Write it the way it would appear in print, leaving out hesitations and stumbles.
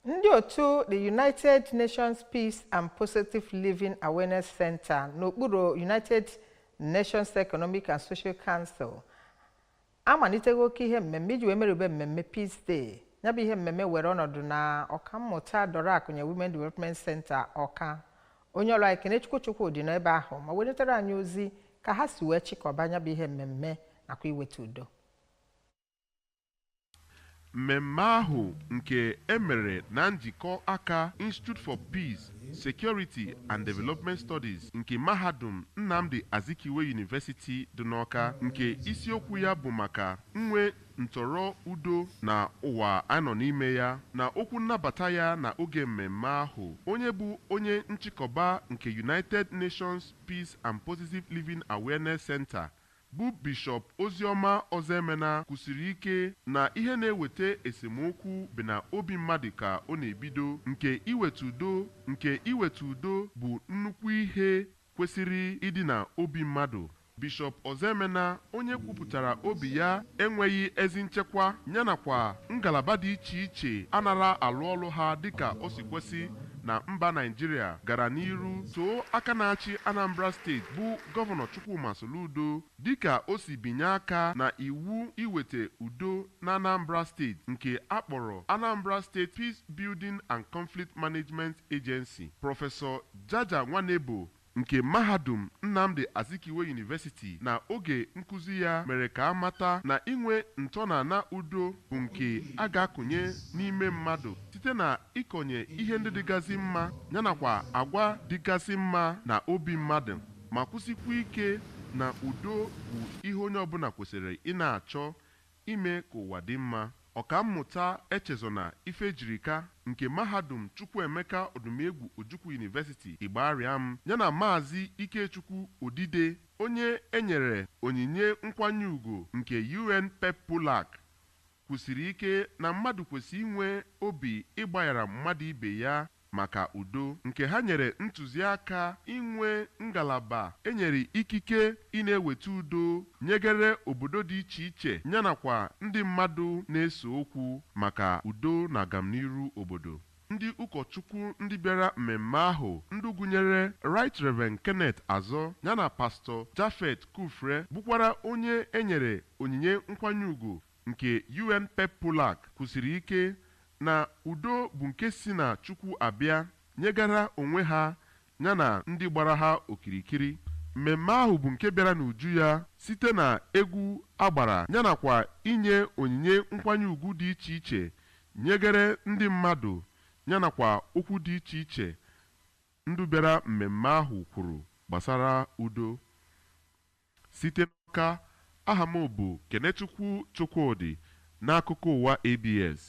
Ndị otu the United Nations Peace and Positive Living Awareness Center n'okpuru United Nations Economic and Social Council amalitego oke ihe mmemme iji wee merube mmemme Peace Day. Ya bụ ihe mmemme were ọnọdụ na Ọkammụta Dora Akunyili Women Development Center, Ọka. Onye ọrụ anyị, Kenechukwu Chukwudị, nọ ebe ahụ ma weletara anyị ozi ka ha si wee chịkọba ya bụ ihe mmemme nakwa iweta udo. Mmemme ahụ nke emere na njikọ aka Institute for Peace, Security and Development Studies nke Mahadum Nnamdi Azikiwe University dị n'Awka, nke isiokwu ya bụ maka nwe ntọrọ udo na ụwa anọ n'ime ya. Na okwu nnabata ya na oge mmemme ahụ, onye bụ onye nchịkọba nke United Nations Peace and Positive Living Awareness Center, bụ Bishọp Oziọma Ọzọemena, kwusiri ike na ihe na-eweta esemokwu bụ na obi mmadụ ka ọ na-ebido, nke iweta udo bụ nnukwu ihe kwesịrị ịdị na obi mmadụ. Bishọp Ọzọemena, onye kwupụtara obi ya enweghị ezi nchekwa yanakwa ngalaba dị iche iche anara alụ ọlụ ha dịka o si kwesị na mba Naijiria, gara n'iru too aka na-achị Anambra Steeti, bụ Gọvanọ Chukwuma Soludo, dịka o si binye aka na iwu iweta udo na Anambra Steeti nke akpọrọ Anambra State Peace Building and Conflict Management Agency. Prọfesọ Jaja Nwanebo nke Mahadum Nnamdi Azikiwe University, na oge nkụzi ya, mere ka a mata na inwe ntọala udo bụ nke a ga-akụnye n'ime mmadụ site na ịkọnye ihe ndị dịgasị mma yanakwa agwa dịgasị mma na obi mmadụ, ma kwụsịkwa ike na udo bụ ihe onye ọbụla kwesịrị ị na-achọ ime ka ụwa dị mma. Ọkammụta Echezona Ifejirika nke Mahadum Chukwuemeka Odumegwu Ojukwu University, Igbariam, yana Maazị Ikechukwu Odide, onye enyere onyinye nkwanye ùgwù nke UN PEPULAC, kwusiri ike na mmadụ kwesị inwe obi ịgbaghara mmadụ ibe ya maka udo, nke ha nyere ntụziaka inwe ngalaba enyere ikike ị na-eweta udo nyegere obodo dị iche iche yanakwa ndị mmadụ na-ese okwu maka udo na agamniru obodo. Ndị ụkọchukwu ndị bịara mmemme ahụ, ndị gụnyere Right Reverend Kenneth Azọ yana Pastọ Jafet Kufre, bụkwara onye enyere onyinye nkwanye ùgwù nke UN PEPULAC, kwusiri ike na udo bụ nke si na Chukwu abịa nyegara onwe ha yana ndị gbara ha okirikiri. Mmemme ahụ bụ nke bịara n'uju ya site na egwu agbara yanakwa inye onyinye nkwanye ùgwù dị iche iche nyegere ndị mmadụ, yanakwa okwu dị iche iche ndị bịara mmemme ahụ kwuru gbasara udo. Site n'Awka, aha m bụ Kenechukwu Chukwudị, n'akụkọ ụwa ABS.